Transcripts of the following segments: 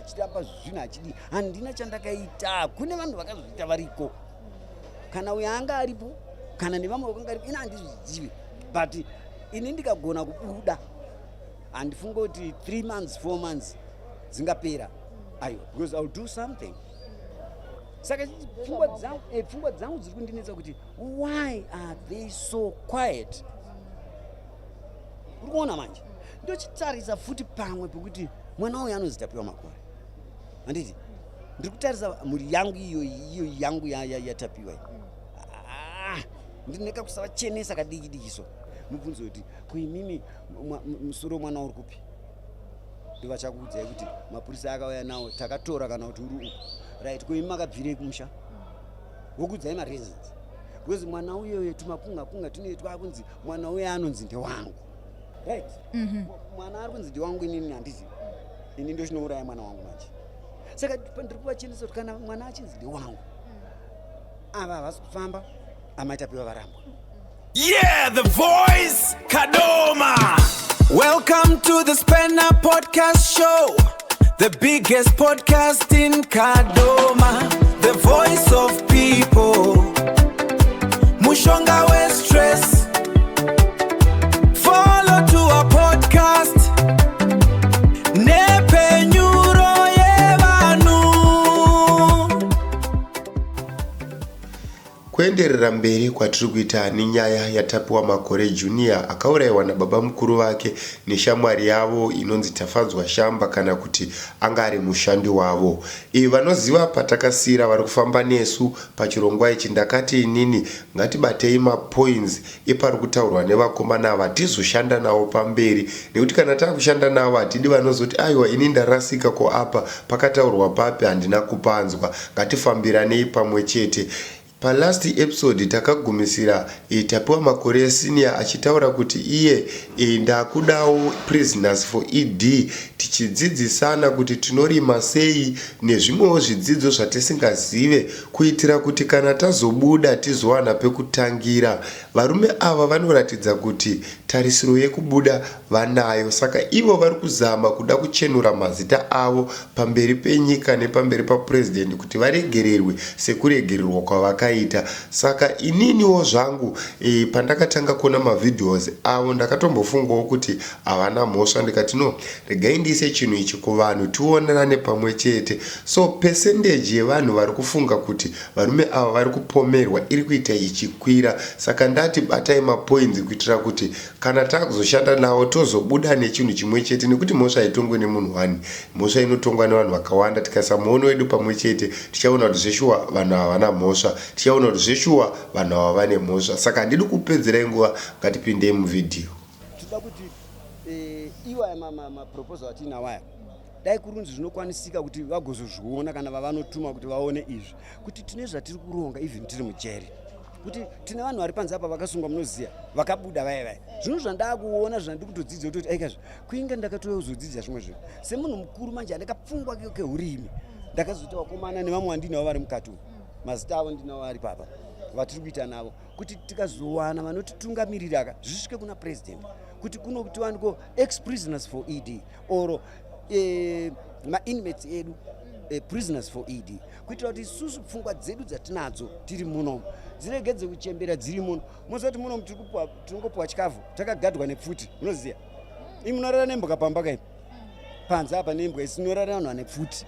Achiramba zvinhu achidii, handina chandakaita. Kune vanhu vakazviita variko, kana uyo anga aripo, kana nevamwe vakanga aripo. Ini handizvizivi, but ini ndikagona kubuda, handifungi kuti 3 months, 4 months dzingapera. Aiwa, because I will do something. Saka pfungwa dzangu dziri kundinetsa kuti why are they so quiet? Uri kuona manje, ndochitarisa futi pamwe pekuti mwana uyu anonzi Tapiwa Makore, handiti? Ndiri kutarisa mhuri yangu iyo, iyo yangu yaTapiwa iyi. Ah, ndine kakusavachenesa kadiki diki. So mubvunzo kuti, kuimimi musoro mwana uri kupi? Ndovachakuudzai kuti mapurisa akauya nawo, takatora, kana kuti uri uku, right? Kuimi makabvirei kumusha? Vokuudzai mareasons, because mwana uyoyo tumakunga kunga tunoitwa kunzi mwana uyo anonzi ndewangu, right? Mwana ari kunzi ndewangu, inini handizi. Ini ndochinouraya mwana wangu manje. Saka ndiri kuvachenesa kuti kana mwana achinzi ndewangu, ava havasi kufamba. Amaitapiwa varambwa. Yeah, the voice, Kadoma. Welcome to the Spanner Podcast Show, the biggest podcast in Kadoma, the voice of people. Mushonga we stress. Follow to our podcast. Nepenyuro yevanhu. Kuenderera mberi kwatiri kuita nenyaya yaTapiwa Makore Junior, akaurayiwa nababa mukuru vake neshamwari yavo inonzi Tafadzwa Shamba, kana kuti anga ari mushandi wavo. Vanoziva patakasiyira, vari kufamba nesu pachirongwa ichi. Ndakati inini ngatibatei mapoints epari kutaurwa nevakomana ava, tizoshanda navo pamberi, nekuti kana taakushanda navo hatidi vanozoti, "Aiwa, ini ndarasika, ko apa pakataurwa papi? Handina kupanzwa." Ngatifambiranei pamwe chete. Palast episode takagumisira Tapiwa Makore Senior achitaura kuti iye ndakudawo Prisoners for ED, tichidzidzisana kuti tinorima sei nezvimwewo zvidzidzo zvatisingazive, kuitira kuti kana tazobuda tizowana pekutangira. Varume ava vanoratidza kuti tarisiro yekubuda vanayo, saka ivo vari kuzama kuda kuchenura mazita avo pamberi penyika nepamberi papurezidendi kuti varegererwe sekuregererwa kwavakaita. Saka ininiwo zvangu pandakatanga kuona mavideos avo, ndakatombofungawo kuti havana mhosva. Ndikati, "No, regai ndiise chinhu ichi kuvanhu, tionerane pamwe chete." So percentage yevanhu vari kufunga kuti varume ava vari kupomerwa iri kuita ichikwira. Saka ndati batai mapoints kuitira kuti kana taakuzoshanda navo tozobuda nechinhu chimwe chete, nekuti mhosva haitongwe nemunhu one, mhosva inotongwa nevanhu vakawanda. Tikaisa muono wedu pamwe chete, tichaona kuti zveshuwa vanhu havana mhosva, tichaona kuti zveshuwa vanhu ava vane mhosva. Saka handidi kupedzerai nguva, ngatipindei muvhidhiyo. Toda kuti iwaya maproposal atinawo aya, dai kurunzi zvinokwanisika kuti vagozozviona kana vavanotuma kuti vaone izvi, kuti tine zvatiri kuronga even tiri mujeri, kuti tine vanhu vari panze apa vakasungwa, munoziva, vakabuda vaya vaya. Zvinhu zvandakuona, zvandiri kutodzidza kutoti aikazvo kuinga ndakatozodzidza zvimwe zvinhu semunhu mukuru manje. Handakapfungwa keurimi, ndakazoita vakomana nevamwe vandinavo vari mukati umu, mazita avo ndinavo ari papa, vatiri kuita navo, kuti tikazowana vanotitungamirira ka, zvisvike kuna president kuti kuno tiwaniko ex prisoners for ED or mainmates edu, prisoners for ED, kuitira kuti isusu pfungwa dzedu dzatinadzo tiri muno dziregedze kuchembera dziri muno. Munoziva kuti muno tinongopiwa chikafu, takagadwa nepfuti. Munoziva imi munorara nembwa pamba kai panze apa, nembwa isi inorara vanhu vane pfuti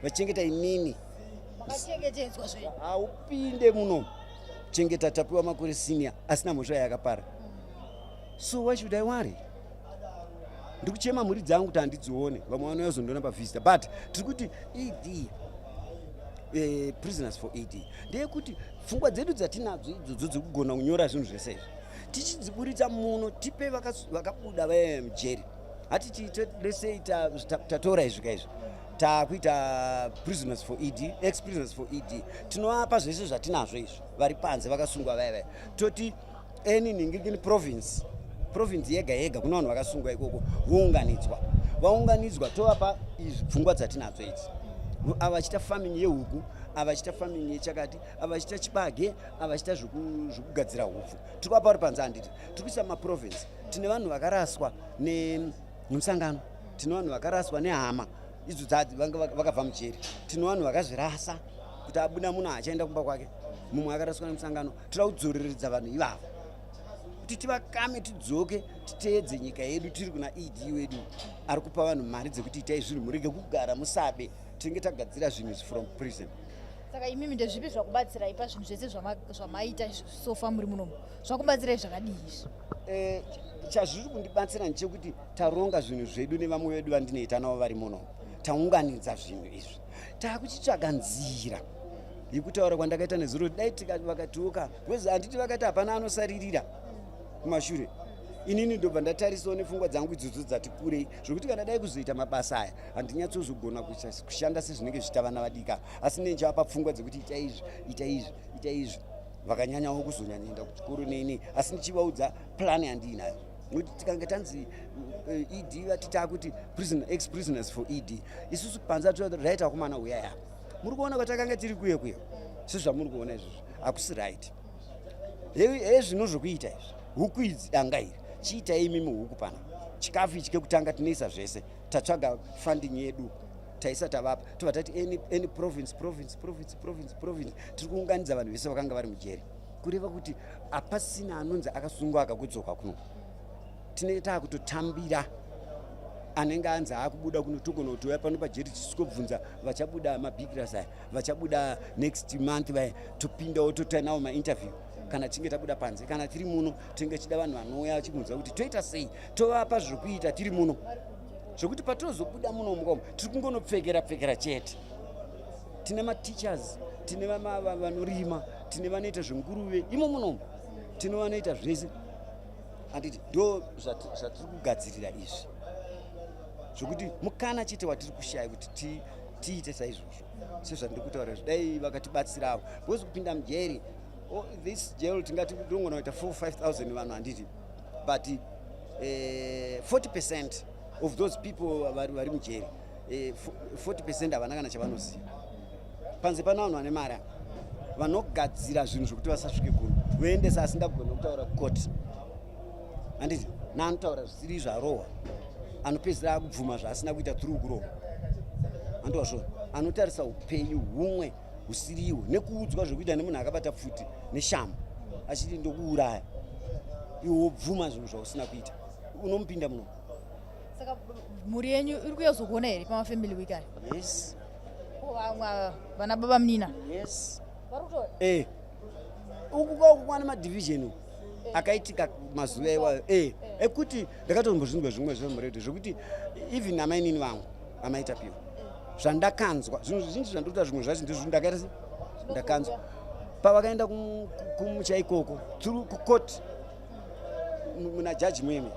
vachengeta inini. Makachengetedzwa zvenyu. Haupinde muno chengeta Tapiwa Makore Senior asina mhosva yakapara. So why should I worry? Ndiri kuchema mhuri dzangu kuti handidzione, vamwe vanouya kuzondiona pavhista, but tiri kuti ED, prisoners for ED, ndeyekuti pfungwa dzedu dzatinadzo idzodzo dzekugona kunyora zvinhu zvese izvi, tichidziburitsa muno, tipe vakabuda vaya mujeri. Hatiti lesei tatora izvi kaizvi, taakuita prisoners for ED, ex prisoners for ED, tinovapa zvese zvatinazvo izvi, vari panze vakasungwa vaya vaya. Toti any ningirikini province, province yega yega kuna vanhu vakasungwa ikoko, vounganidzwa, vaunganidzwa, tovapa izvi pfungwa dzatinadzo idzi. Ava vachiita farming yehuku, ava vachiita farming yechakati, ava vachiita chibage, ava vachiita zvekugadzira hupfu. Tiri kuvapa vari panze, handiti? Tiri kuisa maprovince. Tine vanhu vakaraswa nemusangano, tine vanhu vakaraswa nehama. Idzo dzadzi vanga vakabva mujeri. Tine vanhu vakazvirasa kuti abuda munhu achaenda kumba kwake, mumwe akaraswa nemusangano. Toda kudzoreredza vanhu ivavo kuti tivakame, tidzoke, titeedze nyika yedu. Tiri kuna ED wedu ari kupa vanhu mari dzekuti itai zvinhu, murege kugara, musabe. Tinenge tagadzira zvinhu izvi from prison. Saka imimi ndezvipi zvakubatsirai pazvinhu zvese zvamaita so far muri munomu? Zvakubatsirai zvakadii izvi? Chazviri kundibatsira ndechekuti taronga zvinhu zvedu nevamwe vedu vandinoita navo vari muno. Taunganidza zvinhu izvi, taakuchitsvaga nzira yekutaura kwandakaita nezuro. Dai vakatiuka, because handiti vakati hapana anosaririra kumashure. Inini ndobva ndatarisawo nepfungwa dzangu idzodzo dzati kurei, zvokuti kana dai kuzoita mabasa aya handinyatsozogona kushanda sezvinenge zvichiita vana vadika, asi ndinenge pfungwa dzekuti ita izvi, ita izvi, ita izvi. Vakanyanyawo kuzonyanyaenda kuchikoro neini, asi ndichivaudza plan yandiinayo, nokuti tikange tanzi ED vati taakuti ex prisoners for ED, isusu panze right, akomana, uyai apa. Muri kuona kwatakanga tiri kuye kuye, sezvamuri kuona izvozvo, hakusi right. He, zvino zvokuita izvi, huku idzi, danga iri, chiitai imimi huku pana chikafu ichi. Kekutanga tinoisa zvese, tatsvaga funding yedu, taisa, tavapa, tobva tati any province, province, province, province, province, tiri kuunganidza vanhu vese vakanga vari mujeri, kureva kuti hapasina anonzi akasungwa akakudzoka kuno. Tinenge taakutotambira anenge anzi aakubuda kuno, togona kutouya pano pajeri tichisvikobvunza vachabuda mabhikiras aya, vachabuda next month vaya, topindawo, toita nawo mainterview kana tichinge tabuda panze. Kana tiri muno, tinenge tichida vanhu vanouya vachibvunza kuti toita sei, tovapa zvokuita tiri muno, zvokuti patinozobuda muno mukomo tiri kungonopfekera pfekera chete. Tine mateachers, tine vanorima, tine vanoita zvenguruve imo munomu, tine vanoita zvese, handiti? Ndo zvatiri kugadzirira izvi, zvokuti mukana chete watiri kushaya kuti tiite saizvozvo sezvandiri kutaura izvi. Dai vakatibatsirawo, because kupinda mujeri, oh, this jail tingati tinogona kuita 4 5000 vanhu, handiti? But 40% of those people vari mujeri, 40% havana kana chavanoziva. Panze pana vanhu vane mari vanogadzira zvinhu zvokuti vasasvike kuno, voendesa asingagoni kutaura kukoti, handiti? Naanotaura zvisiri zvarohwa, anopedzisira akubvuma zvaasina kuita through kurohwa, handowazvona. Anotarisa upenyu humwe husiriwo nekuudzwa zvekuita nemunhu akabata pfuti neshambo achiti ndokuuraya, iwe wobvuma zvinhu zvausina kuita, unomupinda muno. Saka mhuri yenyu iri kuyazokuona here pamafamily week aya? Yes. Ko vamwe ava, vana baba munina? Yes. Vari kutora? Uku kwauku kwana madivision uku akaitika mazuva iwayo ekuti ndakatombozvinzwa zvimwe zvemuredhio, zvokuti even amainini vangu amaitapiwa zvandakanzwa zvinhu zvizhinji zvandikuita, zvimwe zvacho ndizvo ndakaita se ndakanzwa pavakaenda kumucha ikoko through kucourt muna jaji mweme,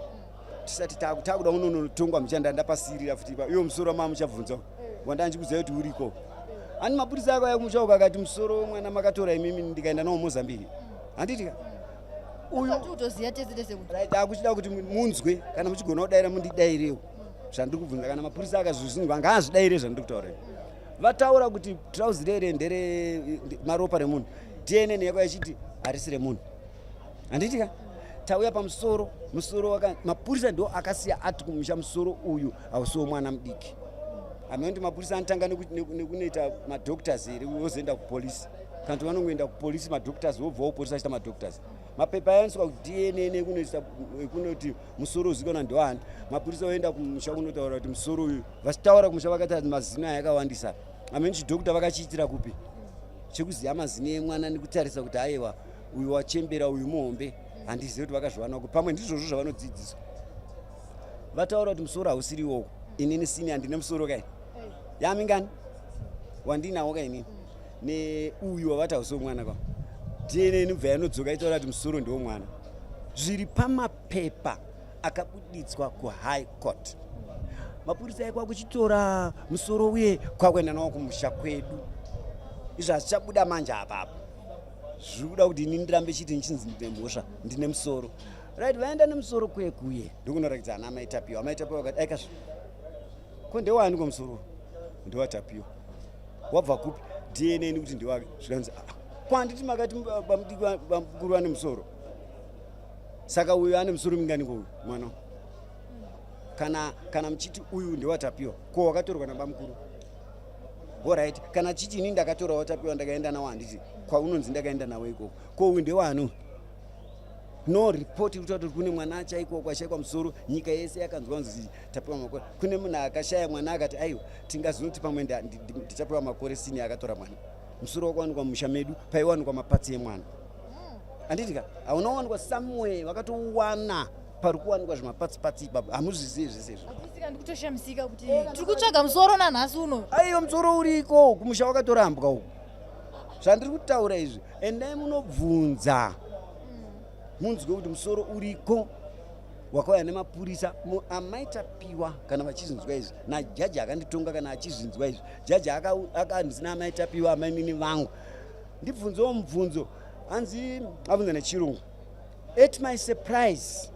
tisati takuda unonotongwa muchanda, ndapasirira futi iwo musoro wamama muchabvunza wandanga kuti uriko ani. Mapurisa akauya kumusha uko akati musoro wemwana makatora imimi, ndikaenda nawo Mozambique, handiti ka? Uyu kutoziva tese tese kuti Right, akuchida kuti munzwe, kana muchigona kudaira mundidairewo zvandiri kubvunza. Kana mapurisa akazvizinzwa ngaazvidaire zvandiri kutaura. Vataura kuti trauzi rere ndere maropa remunhu, DNA yako yachiti harisi remunhu, handiti ka? Tauya pamusoro, musoro waka mapurisa ndo akasiya ati kumusha musoro uyu hausi womwana mudiki. Hameno kuti mapurisa anotanga nekunoita madoctors here, vozoenda kupolisi, kana kuti vanongoenda kupolisi, madoctors vobvawo polisi achiita madoctors. Mapepa ayaniswa kuDNA nekunoisa kunoti musoro uzikanwa ndoani. Mapurisa oenda kumusha kunotaura kuti musoro uyu, vachitaura kumusha vakati mazino aya akawandisa. Hameno chidoctor vakachiitira kupi chekuziva mazino emwana nekutarisa kuti aiwa, uyu wachembera, uyu muhombe. Handizivi kuti vakazviwana kupi, pamwe ndizvozvo zvavanodzidziswa. Vataura kuti musoro hausiri iwoko. Inini sini handine musoro kai yamingani wandinawo ka inini neuyu wavati hausi womwana kwa DNA inobva yanodzoka itaura kuti musoro ndewomwana. Zviri pamapepa akabuditswa kuHigh Court. Mapurisa aikwa kuchitora musoro uye kwakuenda nawo kumusha kwedu. Izvo hazvichabuda manje apapo. Zviri kuda kuti ini ndirambe chiti nchinzi ndine mhosva, ndine musoro. Right, vaenda nemusoro kwekuye ndokunorakidza ana amaitapiwa. Amaitapiwa vakati aikazve ko ndewani ko musoro? Ndewatapiwa. Wabva kupi? DNA nekuti ndewake. Zvikanzi, "Ah, kwanditi makati bamukuru vane musoro, saka uyu ane musoro mingani ko uyu mwana?" Kana muchiti uyu ndewatapiwa, ko wakatorwa nabamukuru? Alright, kana chiti ini ndakatora watapiwa, ndakaenda nawo, handiti kwaunonzi ndakaenda nawo ikoko, ko uyu ndewanu? No report iri kutaura kuti kune mwana achaikwa, kwashaikwa musoro. Nyika yese yakanzwa kunzi Tapiwa Makore, kune munhu akashaya mwana akati aiwa, tingazoti pamwe ndiTapiwa Makore sini akatora mwana. Musoro wakawanikwa mumusha medu, paiwanikwa mapatsi emwana, handiti ka? Haunawanikwa somewhere, vakatowana pari kuwanikwa zvimapatsi patsi ipapo. Hamuzvizivi zvese izvo. Sika ndikutoshamisika kuti tiri kutsvaga musoro nanhasi uno. Aiyo, musoro uriko kumusha, wakatorambwa uku. Zvandiri kutaura izvi, endai munobvunza munzwe kuti musoro uriko, wakauya nemapurisa. Amai Tapiwa kana vachizvinzwa izvi, najaji akanditonga kana achizvinzwa izvi, jaji akandisina amai Tapiwa, amainini vangu, ndibvunzewo mubvunzo. Hanzi abvunza nechirungu. At my surprise,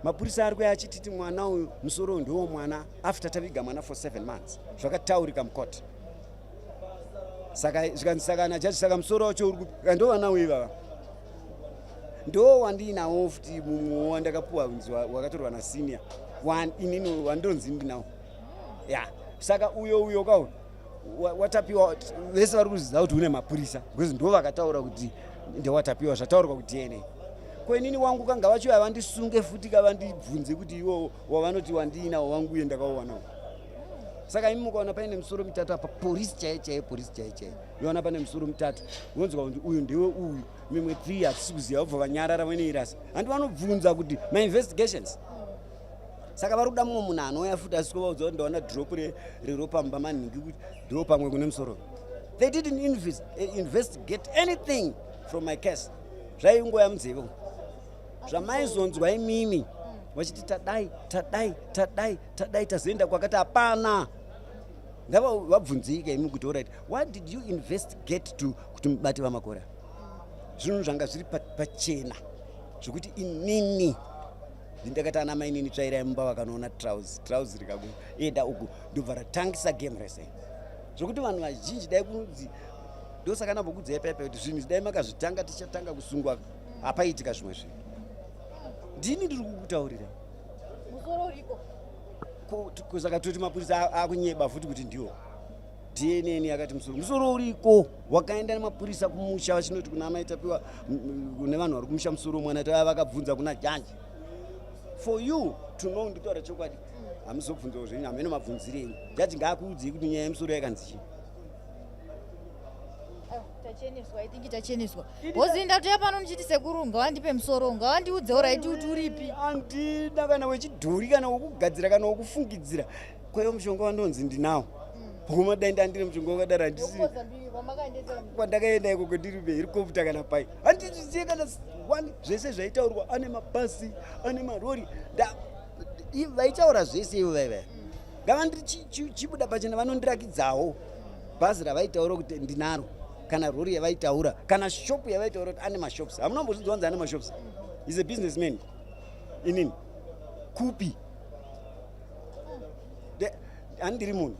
mapurisa ari kuya achititi mwana uyu, musoro uyu ndewo mwana, after taviga mwana for 7 months. Zvakataurika mukoti. Saka zvikanzi, saka najaji, saka musoro wacho uri kupi? Ndo vana ivava ndo wandiinawo futi, mumwewo wandakapuwa kunzi wakatorwa nasenior inini, wandonzi ndinawo ya. Saka uyo kawo watapiwa, vese vari kuziva kuti une mapurisa, because ndo vakataura kuti ndewatapiwa, zvataurwa kuDNA. Ko inini wangu kanga vachiuya vandisunge futi, kavandibvunze kuti iwo wavanoti wandiinawo wangu uye ndakauwanawo. Saka imi mukaona paine misoro mitatu apa, polisi chaiyo chaiyo, polisi chaiyo chaiyo yoona pane misoro mitatu, wonzwa kuti uyu ndewe uyu, mimwe three hatisi kuziva, vobva vanyarara vonoirasa. Handi vanobvunza kuti mainvestigations? Saka vari kuda mumwe munhu anouya futi asi kuvaudza kuti ndaona drop reropa mumba manhingi, kuti ndo pamwe kune musoro. They didn't investigate anything from my case. Zvaingoya munzeve zvamaizonzwa imimi vachiti tadai, tadai, tadai, tadai, tazoenda kwakati, hapana. Ngava vabvunzeika imi kuti alright, what did you investigate to kuti mubate vaMakore? Zvinhu zvanga zviri pachena zvekuti inini ndakati ana mainini tsvairai mumba, vakanoona trauzi, trauzi rikakuenda uku, ndobva ratangisa game rese, zvokuti vanhu vazhinji dai kunzi, ndosaka ndambokudzai paipa kuti zvinhu dai makazvitanga tichatanga kusungwa, hapaitika zvimwe zvinhu. Ndini ndiri kukutaurira. Musoro uriko. Saka toti mapurisa akunyeba futi kuti ndiwo DNA yakati musoro uriko, wakaenda nemapurisa kumusha, vachinoti kuna amai Tapiwa, kune vanhu vari kumusha, musoro mwana tava vakabvunza kuna jaji. For you to know, nditaura chokwadi, hamuzobvunzawo zvenyu, hameno mabvunzirei. Jaji ngaakuudzei kuti nyaya yemusoro yakanzi chii. Aiwa, tacheneswa. I think tacheneswa, because ndatoya pano ndichiti sekuru ngavandipe musoro, ngavandiudzewo right kuti uripi. Handina kana wechidhori, kana wokugadzira, kana wokufungidzira. Kwaiva mushonga wandonzi ndinawo, poma dai ndandine mushonga wakadaro, handisi kwandakaenda ikoko ndiri vehelicopter kana pai, handizvizive kana one. Zvese zvaitaurwa, ane mabhasi, ane marori, vaitaura zvese ivo vaivaya, ngavandichibuda pachena, vanondirakidzawo bhazi ravaitaura kuti ndinaro, kana rori yavaitaura, kana shopu yavaitaura kuti ane mashops. Hamuna mbozvinzwa kunzi ane mashops, is a businessman. Inini kupi? Handiri munhu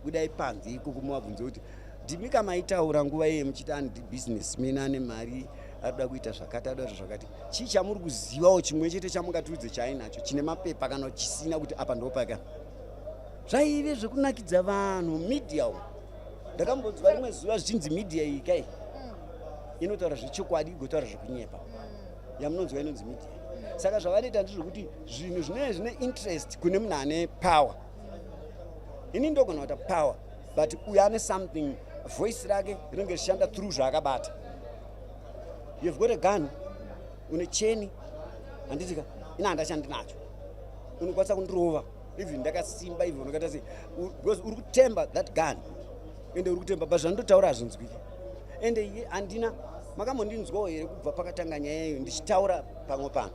budai panze ikoko muvabvunze kuti ndimi kamaitaura nguva iye muchiti andi businessman, ane mari, arikuda kuita zvakati, arikuda kuita zvakati. Chii chamuri kuzivawo chimwe chete chamungatiudze chaainacho chine mapepa kana chisina, kuti apa ndopaka? Zvaive zvekunakidza vanhu, media umu. Ndakambonzwa rimwe zuva zvichinzi media iyi kai inotaura zvechokwadi, igotaura zvekunyepa. Yamunonzwa inonzi media. Saka zvavanoita ndezvekuti zvinhu zvinenge zvine interest kune munhu ane power. Ini ndogona kuita power, but uyo ane something, voice rake rinenge richishanda through zvaakabata. You've got a gun, une cheni, handitika? Ina handachandinacho, unokwanisa kundirova even ndakasimba, even unakaita sei, because uri kutemba that gun, ende uri kutemba, but zvandotaura hazvinzwiki. Ende iye handina makambondinzwawo here kubva pakatanga nyaya iyo ndichitaura pamwe pano?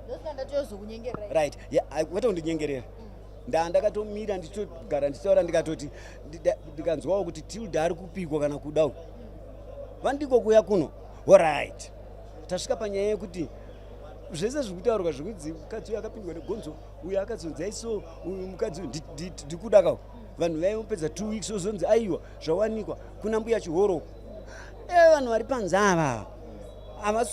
Ndosaka ndatozokunyengerera. Right, yeah, wete kundinyengerera. Ndaa ndakatomira, ndichitogara ndichitaura, ndikatoti ndikanzwawo kuti Tilda ari kupikwa kana kuda uku, vandiko kuya kuno. Alright, tasvika panyaya yekuti zvese zviri kutaurwa zvekunzi mukadzi uyu akapindwa negonzo, uyu akazonzi aiso, uyu mukadzi uyu ndikuda kawo, vanhu vaimupedza 2 weeks, ozonzi aiwa, zvawanikwa kuna mbuya Chihoro. E, vanhu vari panze ava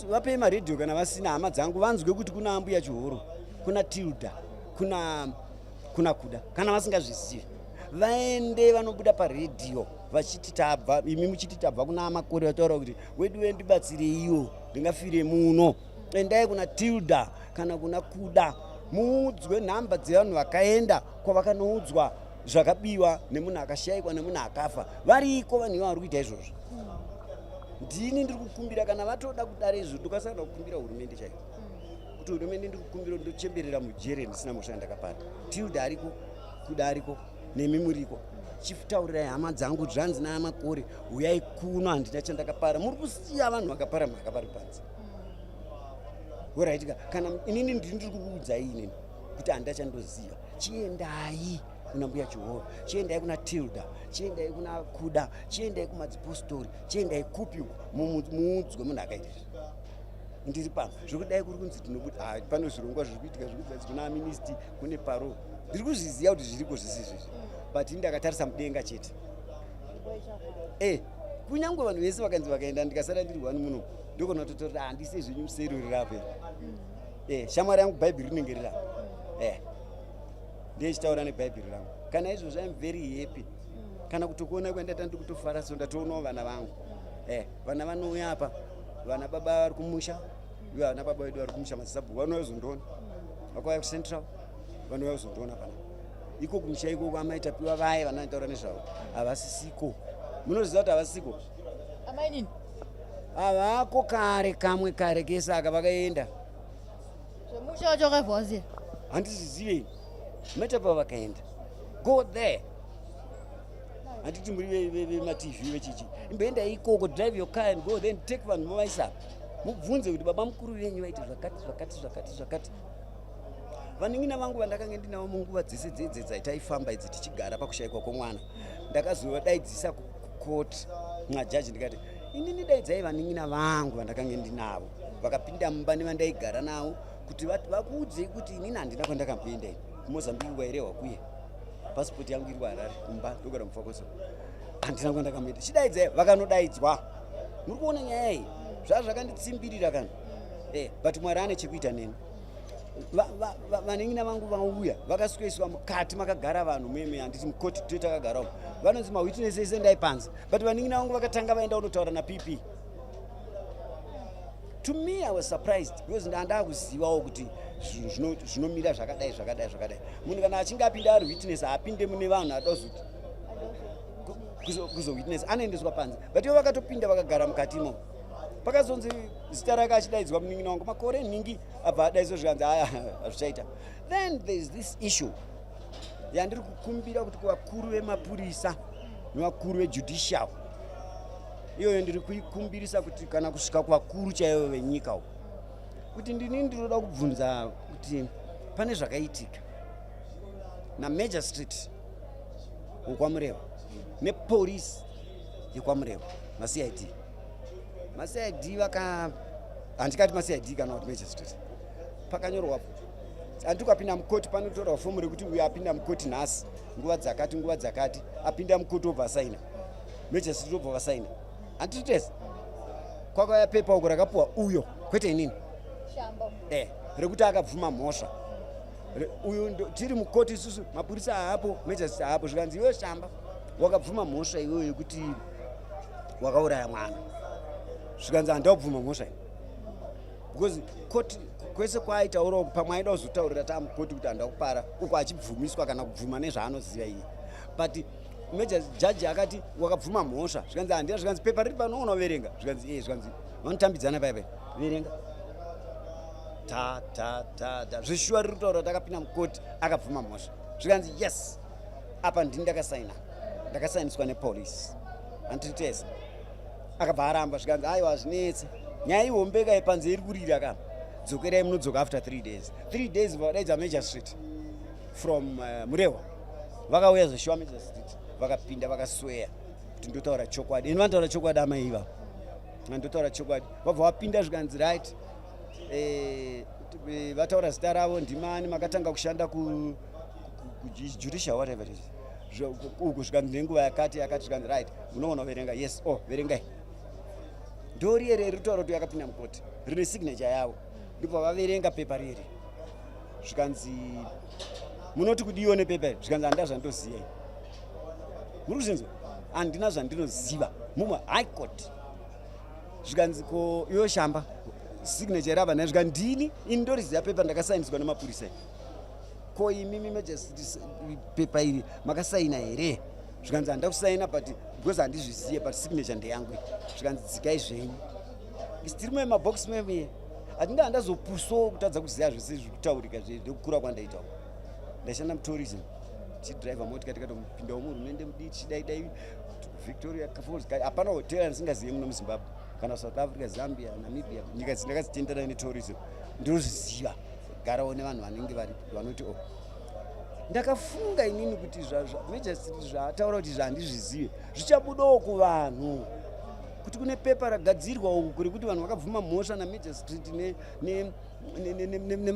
vapei maredhiyo kana vasina, hama dzangu, vanzwe kuti kuna ambuya Chihoro, kuna Tilda. Kuna Kuda, kana vasingazvizivi, vaende vanobuda paredhiyo vachiti tabva, imi muchiti tabva kuna Makore, vataura kuti wedu wendibatsireiwo, ndingafire muno. Endai kuna Tilda kana kuna Kuda, muudzwe nhamba dzevanhu vakaenda kwavakanoudzwa zvakabiwa nemunhu akashayikwa nemunhu akafa. Variko vanhu ivo vari kuita izvozvo. Ndini ndiri kukumbira, kana vatoda kudare izvo, ndokasana kukumbira hurumende chaiyo kuti hurumende, ndiri kukumbira, ndochemberera mujere ndisina mhosva yandakapara. Tilda ariko, Kuda ariko, nemi muriko. Chitaurirai hama dzangu, zvanzi naMakore, uyai kuno, handina chandakapara. Muri kusiya vanhu vakapara mhaka vari panze. Alright, kana inini ndiri kukuudzai inini kuti handina chandoziva, chiendai kuna Mbuya Chihoro, chiendai kuna Tilda, chiendai kuna Kuda, chiendai kumadzipostori, chiendai kupi uko, muudzwe munhu akaita izvi. Ndiri pano zvekudai kuri kunzi tinobuda. Ah, pane zvirongwa zviri kuitika zvekuti kuna amnesty, kune parole. Ndiri kuzviziva kuti zviriko zvese izvezvi, but ini ndakatarisa mudenga chete. Kunyange vanhu vese vakanzi vakaenda, ndikasara ndiri one muno, ndokona kutotorera handise zvenyu museri rirapo. Shamwari yangu, Bhaibheri rinenge rirapo. Ndechitaura nebhaibheri rangu. Kana izvozvo, I'm very happy kana kutokuona kwandata, ndiri kutofara. So ndatoonawo vana vangu. Vana vanouya apa, vana baba vari kumusha, uye vana baba vedu vari kumusha, masabhuku vanouya kuzondiona. Vakauya kuCentral, vanouya kuzondiona pana iko kumusha ikoko. Amaitapiwa vaye vanotaura nezvavo havasisiko. Munoziva kuti havasiko. Amainini? Havako kare, kamwe kare kese aka vakaenda. Zvemusha wacho wakaibva waziya? Handizvizive. Maitapa vakaenda, go there. Handiti muri vemaTV vechichi, imboendai ikoko, drive your car and go then, take vanhu movaisa, mubvunze kuti baba mukuru venyu vaiti zvakati zvakati zvakati zvakati. Vanin'ina vangu vandakange ndinavo munguva dzese dzedze dzaitaifamba idzi tichigara pakushayikwa kwomwana, ndakazovadaidzisa kukoti mwajaji, ndikati inini daidzai vanin'ina vangu vandakange ndinavo vakapinda mumba nevandaigara navo kuti vakuudzei kuti inini handina kwandakamboenda. Ini kuMozambique kwairehwa kuye, pasipoti yangu iri kuHarare kumba, ndogara mufakoso, handina kwandakamboenda. Chidaidzai. Vakanodaidzwa. Muri kuona nyaya iyi zvaa zvakanditsimbirira kana. But Mwari ane chekuita neni. Vanin'ina vangu vauya, vakasweswa mukati makagara vanhu meme, handiti mukoti to takagara umo, vanonzi mawitness ese ndai panze. But vanin'ina vangu vakatanga vaenda kunotaura naPP. To me, I was surprised because ndandakuzivawo kuti zvinhu zvinomira zvakadai zvakadai zvakadai. Munhu kana achinge apinda ari witness, haapinde mune vanhu ada kuzoti kuzowitness, anoendeswa panze. But ivo vakatopinda vakagara mukati imomo. Pakazonzi zita rake achidaidzwa munin'ina wangu Makore nhingi, abva adaidzwa, zvikanzi aya hazvichaita. Then there is this issue yandiri kukumbira kuti kuvakuru vemapurisa nevakuru vejudicial, iyoyo ndiri kuikumbirisa kuti kana kusvika kuvakuru chaivo venyika uko, kuti ndini ndinoda kubvunza kuti pane zvakaitika namagistrate wekwaMurehwa nepolisi yekwaMurehwa, maCID. MaCID vaka, handikati maCID kana kuti magistrate, pakanyorwa, handiti ukapinda mukoti panotorwa fomu rekuti uyo apinda mukoti nhasi nguva dzakati, nguva dzakati, apinda mukoti, obva asaina, magistrate obva vasaina, handiti tese? Kwakauya pepa uko rakapuwa uyo, kwete inini. Shamba. Rekuti akabvuma mhosva. Uyu tiri mukoti isusu, mapurisa haapo, magistrate haapo, zvikanzi iwe Shamba wakabvuma mhosva iweyo yekuti wakauraya mwana. Zvikanzi handakubvuma mhosva iyi because koti kwese kwaaitaurawo pamwe aida kuzotaurira taamukoti kuti handa kupara uko, achibvumiswa kana kubvuma nezvaanoziva iye. But major judge akati wakabvuma mhosva. Zvikanzi handina. Zvikanzi pepa riri pano, unoverenga. Zvikanzi e, zvikanzi vanotambidzana paya paya, verenga ta ta ta ta, zvishuwa riri kutaura kuti akapinda mukoti akabvuma mhosva. Zvikanzi yes, apa ndini ndakasaina, ndakasainiswa nepolisi, handiti tese? Akabva aramba. Zvikanzi aiwa, hazvinetse, nyaya ihombe kai, panze iri kurira ka, dzokerai, munodzoka after 3 days. 3 days vadaidza magistrate from Murehwa. Vakauya zveshuwa magistrate, vakapinda, vakasweya kuti ndotaura chokwadi ini. Vanotaura chokwadi amai ivavo, ndotaura chokwadi. Vabva vapinda, zvikanzi right, vataura zita ravo, ndimani, makatanga kushanda kujudicial whatever it is uku, zvikanzi nenguva yakati yakati. Zvikanzi right, munoona verenga. Yes, oh, verengai. Ndoriere rinotaura kuti yakapinda mukoti, rine signature yavo. Ndobva vaverenga pepa riri. Zvikanzi, "Munoti kudiwo nepepa iri?" Zvikanzi, "Handina zvandoziva." Muri kuzvinzwa? "Handina zvandinoziva." Mumwe High Court. Zvikanzi, "Ko iwe Shamba, signature iri apa?" Nai zvikanzi, "Ndini, ini ndoriziva pepa, ndakasainiswa nemapurisa." "Ko imimi magistrate, pepa iri makasaina here?" Zvikanzi, "Handida kusaina, but because handizvizive, but signature ndeyangu." Zvikanzi, "Dzikai zvenyu." Tiri mumabhokisi memuye, hatinga handazopusawo kutadza kuziva zvese zviri kutaurika nekukura kwandaitawo. Ndaishanda mutourism, tichidhiraivha motika, tikatopindawo muhurumende mudii, tichidaidai Victoria Falls. Hapana hotera ndisingazive muno muZimbabwe kana South Africa, Zambia, Namibia, nyika dzindakadzitenderana netourism ndinozviziva. Garawo nevanhu vanenge vari vanoti, "O oh." Ndakafunga inini kuti magistrate zvaataura kuti zvandizvizive zvichabudawo kuvanhu, kuti kune pepa ragadzirwa uku rekuti vanhu vakabvuma mhosva namagistrate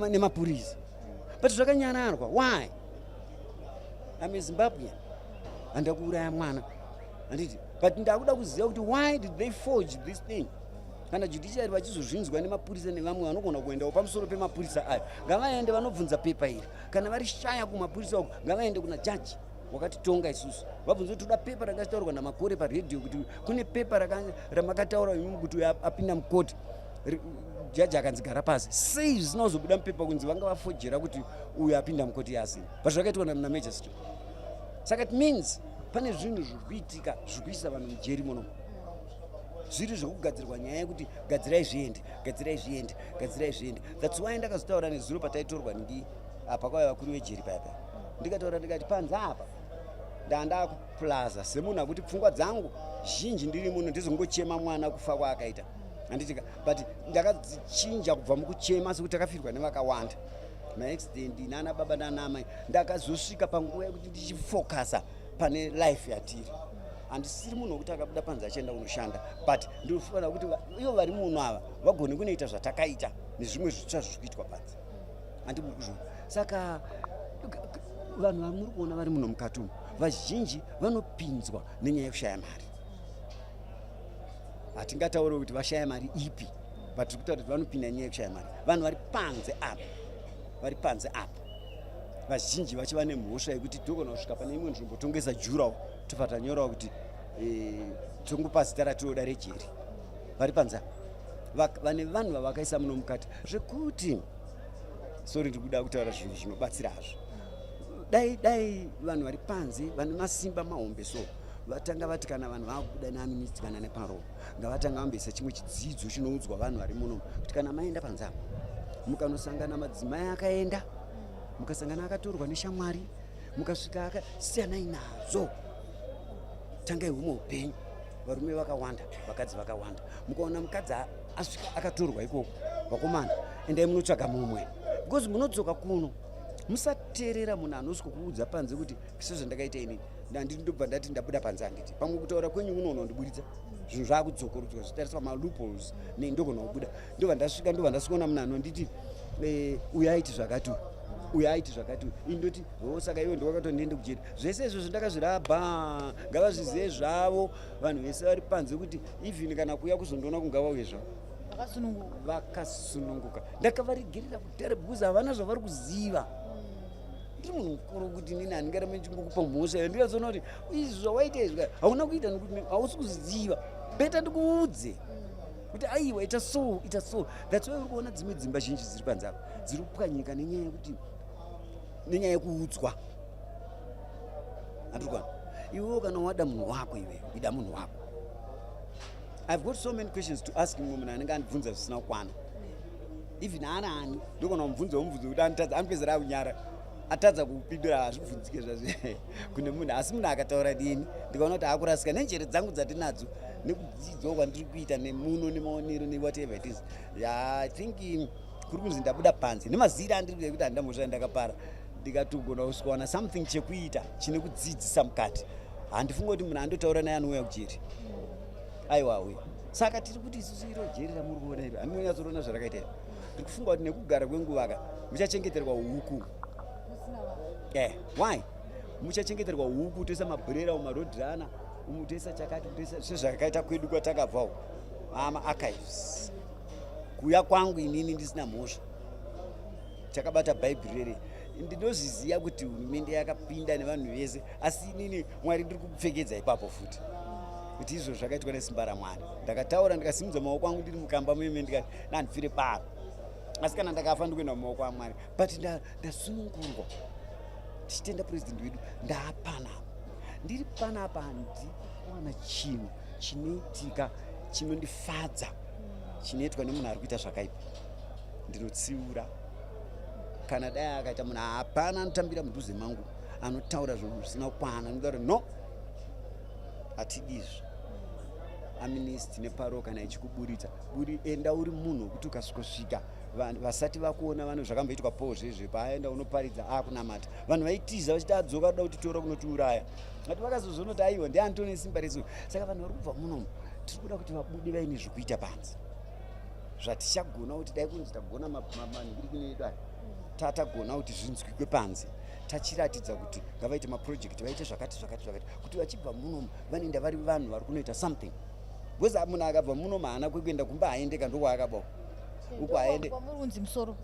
nemapurisa, but zvakanyararwa. Why? I'm a Zimbabwean, handida kuuraya mwana, handiti? But ndakuda kuziva kuti why did they forge this thing? Kana judiciary vachizozvinzwa nemapurisa nevamwe vanogona kuendawo pamusoro pemapurisa ayo, ngavaende vanobvunza pepa iri. Kana vari shaya kumapurisa uko, ngavaende kuna jaji wakatitonga isusu, vabvunza kuti toda pepa rakataurwa naMakore paredhiyo, kuti kune pepa ramakataura imimi kuti uyo apinda mukoti, jaji akanzi gara pasi. Sei zvisina kuzobuda mupepa kunzi vanga vafojera kuti uyo apinda mukoti yasina? But zvakaitwa namagistrate. Saka it means pane zvinhu zviri kuitika zviri kuisa vanhu mujeri muno, zviri zvekugadzirwa, nyaya yekuti gadzirai zviende, gadzirai zviende, gadzirai zviende. That's why ndakazotaura nezuro pataitorwa ndi apa, kwaiva vakuru vejeri paya paya, ndikataura ndikati panze apa ndandakuplaza semunhu akuti pfungwa dzangu zhinji ndiri muno ndizongochema mwana kufa kwaakaita, handitika? But ndakadzichinja kubva mukuchema sekuti takafirwa nevakawanda, maaccident nana baba nana amai. Ndakazosvika panguva yekuti ndichifokasa pane life yatiri. Handisiri munhu wekuti akabuda panze achienda kunoshanda, but ndinofanira kuti ivo vari muno ava vagone kunoita zvatakaita nezvimwe zvitsva zviri kuitwa panze, handimuri kuzviona? Saka vanhu vamuri kuona vari muno mukati umu, vazhinji vanopinzwa nenyaya yekushaya mari. Hatingatauri kuti vashaya mari ipi, but tiri kutaura kuti vanopinda nyaya yekushaya mari. Vanhu vari panze apa, vari panze apa vazhinji vacho vane mhosva yekuti togona kusvika pane imwe nzvimbo, tongesa jurawo, tobva tanyorawo kuti tongopa zita ratinoda rejeri. Vari panze apa vane vanhu vavakaisa muno mukati zvekuti, sorry, ndiri kuda kutaura zvinhu zvinobatsira hazvo. Dai vanhu vari panze vane masimba mahombe, so vatanga vati kana vanhu vakubuda neamnesty kana neparole, ngavatanga vamboisa chimwe chidzidzo chinoudzwa vanhu vari muno kuti kana maenda panze apa, mukanosangana madzimai akaenda, mukasangana akatorwa neshamwari, mukasvika akasiyanai nazvo, tangai humwe upenyu. Varume vakawanda, vakadzi vakawanda. Mukaona mukadzi asvika akatorwa ikoko, vakomana, endai munotsvaga mumwe, because munodzoka kuno. Musateerera munhu anosvika kuudza panze kuti sezvandakaita inini, ndandiri ndobva ndati ndabuda panze, handiti? Pamwe kutaura kwenyu kunoona kundiburitsa zvinhu zvakudzokorodzwa, zvitariswa maloopholes, nei ndogona kubuda. Ndobva ndasvika, ndobva ndasvikaona munhu anonditi, "Uyu aiti zvakati, uyu aiti zvakati." Ini ndoti, "O, saka iwe ndowakatondiende kujeri." Zvese izvozvo ndakazvirabha. Ngavazvizive zvavo vanhu vese vari panze kuti even kana kuuya kuzondiona, kungavauye zvavo. Vakasununguka. Vakasununguka. Ndakavaregerera kudhara because havana zvavari kuziva. Ndiri munhu mukuru kuti nini handingarambe ndichingokupa mhosva iyo. Ndikazoona kuti izvi zvawaita izvi hauna kuita nekuti hausi kuziva better, ndikuudze kuti aiwa, ita so, ita so. That's why uri kuona dzimwe dzimba zhinji dziri panze apa dziri kupwanyika nenyaya yekuti, nenyaya yekuudzwa. Handiri kuona iwewo kana wada munhu wako, iwewe ida munhu wako. I've got so many questions to ask mumwe munhu anenge andibvunza zvisina kukwana, even ana ani, ndogona kumubvunza mubvunzo kuti anotadza, anopedzera akunyara, atadza kupindura. Hazvibvunzike zvazvo kune munhu, asi munhu akataura dini, ndikaona kuti akurasika nenjere dzangu dzatinadzo nekudzidzawo kwandiri kuita nemuno nemaonero newhatever it is. Yeah, I think kuri kunzi ndabuda panze nemazira andiri kuita kuti handina mhosva yandakapara, ndikatogona kusvikawana something chekuita chine kudzidzisa mukati, handifungi kuti munhu andotaura naye anouya kujeri. Aiwa, auya. Saka tiri kuti isusu iro jeri ramuri kuona iro, hamunonyatsoona zvarakaita iro. Ndiri kufunga kuti nekugara kwenguva ka, muchachengeterwa huku. Why muchachengeterwa huku? Toisa mabhurera mumaroadrunner umu, toisa chakati, toisa sezvakaita kwedu kwatakabvawo, amaarchives. Kuuya kwangu inini ndisina mhosva. Takabata Bhaibheri rere. Ndinozviziva kuti hurumende yakapinda nevanhu vese, asi inini Mwari ndiri kupfekedza ipapo futi kuti izvo zvakaitwa nesimba raMwari. Ndakataura, ndikasimudza maoko angu ndiri mukamba muime, ndikati nandifire paro, asi kana ndakafa ndikuenda mumaoko aMwari. But ndasunungurwa, tichitenda purezidendi wedu. Ndaapanapa, ndiri panapa, handiri kuwana chinhu chinoitika chinondifadza chinoitwa nemunhu ari kuita zvakaipa. Ndinotsiura kana dai akaita munhu, hapana anotambira mudhuze mangu anotaura zvinhu zvisina kukwana. Anotaura, no, hatidi izvo. Amnesty neparole kana ichikuburitsa buri, enda uri munhu wekuti ukasvikosvika vasati vakuona vanhu zvakamboitwa Paul zvezve paaenda unoparidza akunamata, vanhu vaitiza vachiti adzoka kuda kutitora kunotiuraya, ati vakazozviona kuti aiwa, ndianitone simba resu. Saka vanhu vari kubva munomu, tiri kuda kuti vabude vaine zvekuita panze zvatichagona kuti dai kunzi tagona manhingirikini edu aya, tatagona kuti zvinzwikwe panze, tachiratidza kuti ngavaite maproject, vaite zvakati zvakati zvakati, kuti vachibva munomu vanoenda vari vanhu vari kunoita something, because munhu akabva munomu haana kwekuenda kumba, haendeka ndokwaakabawo uko haende. Kwamuri kunzi musoro.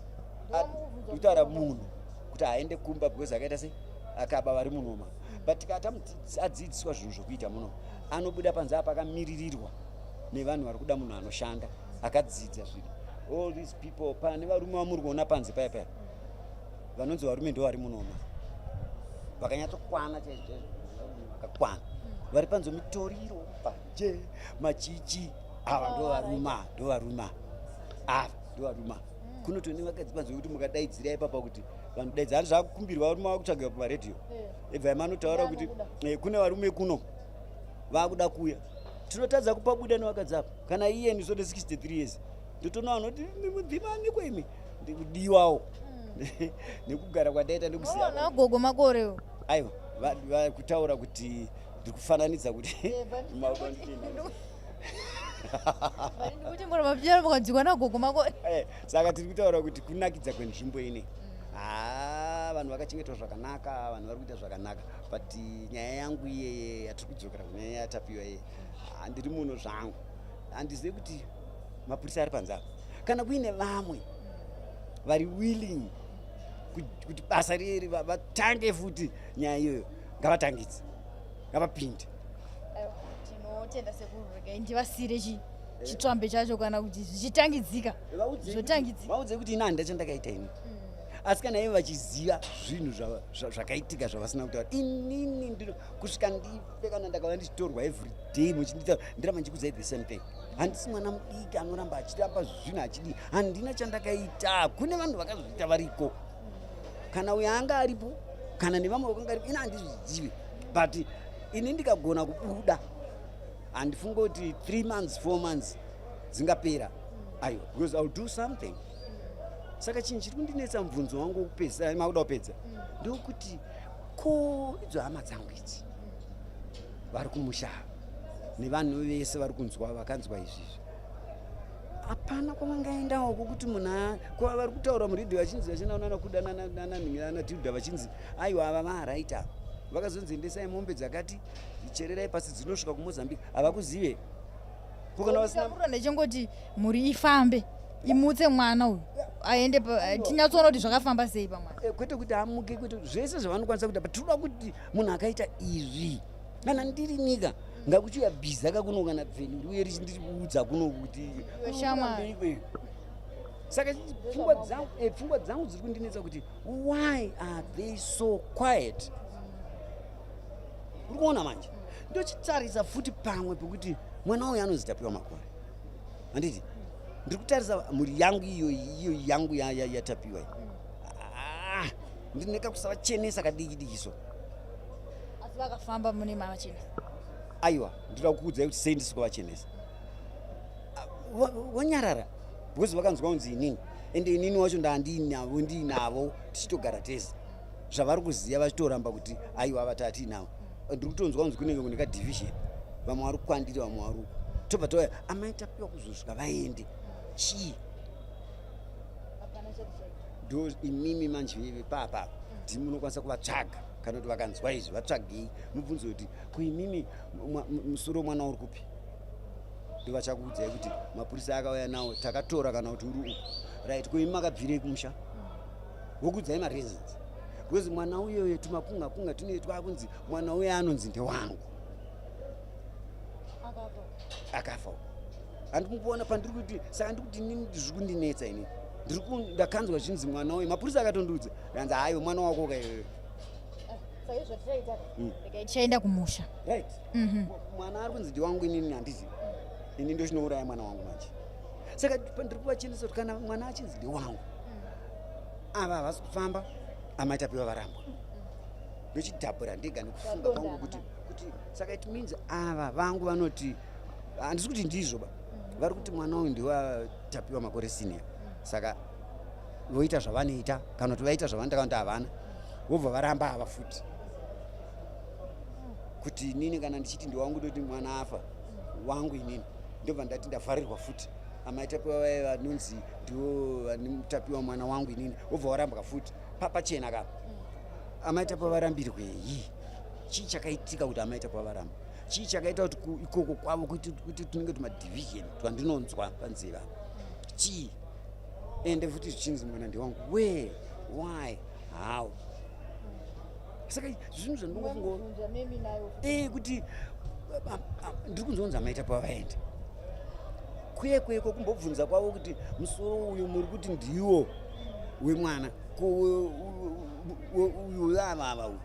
Kutaura munhu kuti haende kumba because akaita sei, akaba vari munoma. But tikati adzidziswa zvinhu zvokuita muno, anobuda panze apa akamiririrwa nevanhu vari kuda munhu anoshanda akadzidza zviri. All these people, pane varume vamuri kuona panze paya paya vanonzi varume, ndo vari munoma vakanyatsokwana chaizvo chaizvo, vakakwana vari panze, mitoriro, mbanje, machichi, ava ndo varume, ndo varume ava, ndo varume. Kunotone vakadzi panze vekuti mukadaidzira ipapa kuti vanodaidza hani zvakukumbirwa, varume vakutsvagiwa pamaredhiyo, ebvai manotaura kuti kune varume kuno vakuda kuuya. Tinotadza kupabuda nevakadzi apa. Kana iye ndisode 63 years, ndotoona vanoti mudzimamiko imi, ndikudiwawo nekugara kwandaita nekusiya. Nagogo Makorewo. Aiwa, kutaura kuti ndiri kufananidza kuti Ndikuti mura mukadzikwa nagogo Makore. Saka tiri kutaura kuti kunakidza kwenzvimbo ine, ha, vanhu vakachengetwa zvakanaka, vanhu vari kuita zvakanaka. But nyaya yangu iyeye yatiri kudzokera kunyaya yaTapiwa iye, handiri muno zvangu, handizivi kuti mapurisa ari panze apa kana kuine vamwe vari willing kuti basa riri vatange futi nyaya iyoyo, ngavatangidze, ngavapinde. Tinotenda sekuru. Regai ndivasire chitsvambe chacho kana kuti zvichitangidzika, zvotangidzika. Vaudze kuti ini handina chandakaita ini, asi kana ivo vachiziva zvinhu zvakaitika zvavasina kutaura, inini ndino kusvika ndife, kana ndakava ndichitorwa every day muchinditaura, ndiramba ndichikudzai the same thing. Handisi mwana mudiki anoramba achiramba zvinhu achidii. Handina chandakaita. Kune vanhu vakazviita variko, kana uyo anga aripo, kana nevamwe vakanga aripo, ini handizvizivi. But ini ndikagona kubuda, handifungi kuti 3 months, 4 months dzingapera, aiwa, because I will do something. Saka chinhu chiri kundinetsa, mubvunzo wangu wokupedzisa, makuda kupedza, ndokuti ko idzo hama dzangu idzi vari kumusha nevanhu vese vari kunzwa, vakanzwa izvizvi, hapana kwavangaendawo kwokuti munhu kwa vari kutaura muredhiyo vachinzi vachinaonana kuda nanatilda, vachinzi aiwa, ava varight ava, vakazonzi endesai mombe dzakati, chererai pasi dzinosvika kuMozambique, havakuzive. Ko kana vasina Murura ndechingoti mhuri ifambe, imutse mwana uyu aende tinyatsoona kuti zvakafamba sei pamwana. Kwete kuti amuke, kwete, zvese zvavanokwanisa kuita, but tinoda kuti munhu akaita izvi, kana ndiri nyika ngakuchiuya bhiza kakuno kana bveni riuye richindiudza kuno kuti Shamwari. Ikweyo. Saka pfungwa dzangu dziri kundinetsa kuti why are they so quiet? Uri kuona manje, ndochitarisa futi pamwe pekuti mwana uyu anonzi Tapiwa Makore, handiti? Ndiri kutarisa mhuri yangu iyo iyo yangu yaTapiwa iyi. Ah, ndine kakusavachenesa kadiki diki so. Asi vakafamba mune mavachenesa. Aiwa, ndinoda kukuudzai kuti sei ndisi kuvachenesa. Ah, wanyarara because vakanzwa kunzi inini, ende inini wacho ndandinavo, ndiinavo, tichitogara tese, zvavari kuziva vachitoramba kuti aiwa, vati hatiinavo. Ndiri kutonzwa kunzi kunenge kune kadivision, vamwe vari kukwandiri, vamwe vari uku, tobva tauya amai Tapiwa kuzosvika vaende chii? Ndo imimi manje papa ndimi munokwanisa kuvatsvaga, kana kuti vakanzwa izvi, vatsvagei, mubvunze kuti ko imimi musoro mwana uri kupi? Ndovachakuudzai kuti mapurisa akauya nawo, takatora, kana kuti uri uku, right? Ko imi makabvirei kumusha? Vokuudzai mareasons, because mwana uyoyo tumakunga kunga tunoitwa kunzi mwana uyo anonzi ndewangu akafa. Handikuona pandiri kuti, saka ndikuti inini zviri kundinetsa. Inini ndakanzwa zvinzi mwana uyu, mapurisa akatondiudza, anzi, "Haiwe, mwana wako kaiwewe." Tichaenda kumusha. Right. Mwana ari kunzi ndewangu, inini handiti ini ndochinouraya mwana wangu manje. Saka ndiri kuvachenesa kuti kana mwana achinzi ndewangu, ava havasi kufamba, amaitapiwa varambwa, ndochidhabhura ndega nekufunga kwangu kuti saka it means ava vangu vanoti, handisi kuti ndizvo ba, vari kuti mwana uyu ndewatapiwa Makore Senior. Saka voita zvavanoita, kana kuti vaita zvavanoita, kana kuti havana, vobva varamba ava futi, kuti inini kana ndichiti ndewangu, ndoti mwana afa wangu, inini ndobva ndati ndavharirwa futi. Amaitapiwa vaya vanonzi ndiwo vanetapiwa mwana wangu, inini wobva warambwa futi papachena kapa. Amaitapiwa varambirwei? Chii chakaitika kuti amaitapiwa varamba? Chii chakaita kuti ikoko kwavo kuite tunenge tumadivision twandinonzwa panzira? Chii? Ende futi zvichinzi mwana ndewangu, where, why, how? Saka zvinhu zvandingofunga kuti ndiri kunzonzi amaita pavaenda kuye kweko kumbobvunza kwavo kuti musoro uyu muri kuti ndiwo wemwana, ko uyu avava uyu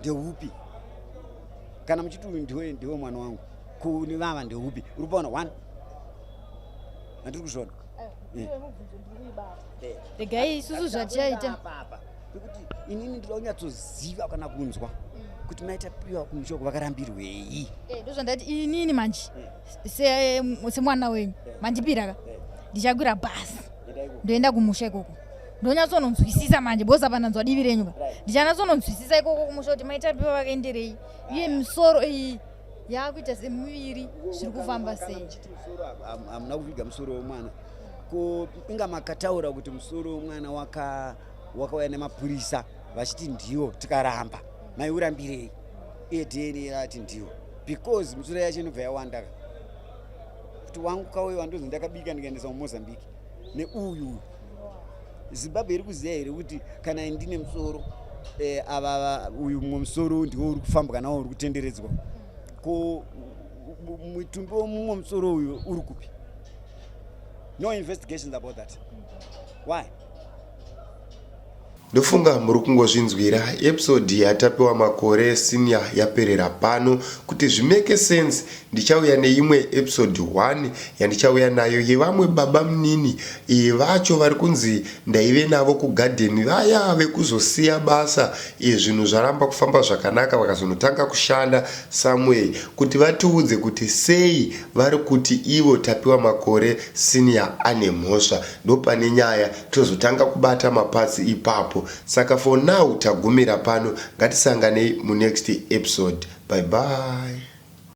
ndeupi? Kana muchiti uyu ndiwe mwana wangu, ko nevava ndeupi? Uri kupaona one handiri kuzviona. Regai isusu zvatichaita. Apa pekuti inini ndinoda kunyatsoziva kana kunzwa kuti maitapiwa kumushoko vakarambirwei. Ndozvandati inini manje semwana wenyu mandipira ka, ndichakwira bhasi, ndoenda kumusha ikoko, ndonyatsononzwisisa manje, because apa ndanzwa divi renyu ka. Ndichanyatsononzwisisa ikoko kumusha kuti maitapiwa vakaenderei, uye misoro iyi yakuita semiviri, zviri kufamba Kana sei. Muchiti musoro, hamuna kuviga musoro wemwana, ko inga makataura kuti musoro wemwana wakauya nemapurisa vachiti ndiwo, tikaramba, maiurambirei? Iye DNA rati ndiwo, because misoro yacho inobva yawanda ka, kuti wangu kauyo wandonzi ndakabika ndikaendesa muMozambique neuyu. Zimbabwe iri kuziva here kuti kana ndine musoro ava uyu mumwe musoro ndiwo uri kufambwa nawo, uri kutenderedzwa? Ko mutumbi womumwe musoro uyu uri kupi? No investigations about that. Why? Ndofunga muri kungozvinzwira. Episode yatapiwa Makore Senior yaperera pano. Kuti zvimake sense, ndichauya neimwe episode 1 yandichauya nayo yevamwe baba munini vacho vari kunzi ndaive navo kugadheni, vaya vekuzosiya basa, zvinhu zvaramba kufamba zvakanaka, vakazonotanga kushanda somewhere, kuti vatiudze kuti sei vari kuti ivo Tapiwa Makore Senior ane mhosva. Ndopane nyaya, tozotanga kubata mapatsi ipapo. Saka for now tagumira pano. Ngatisanganei munext episode. Bye bye.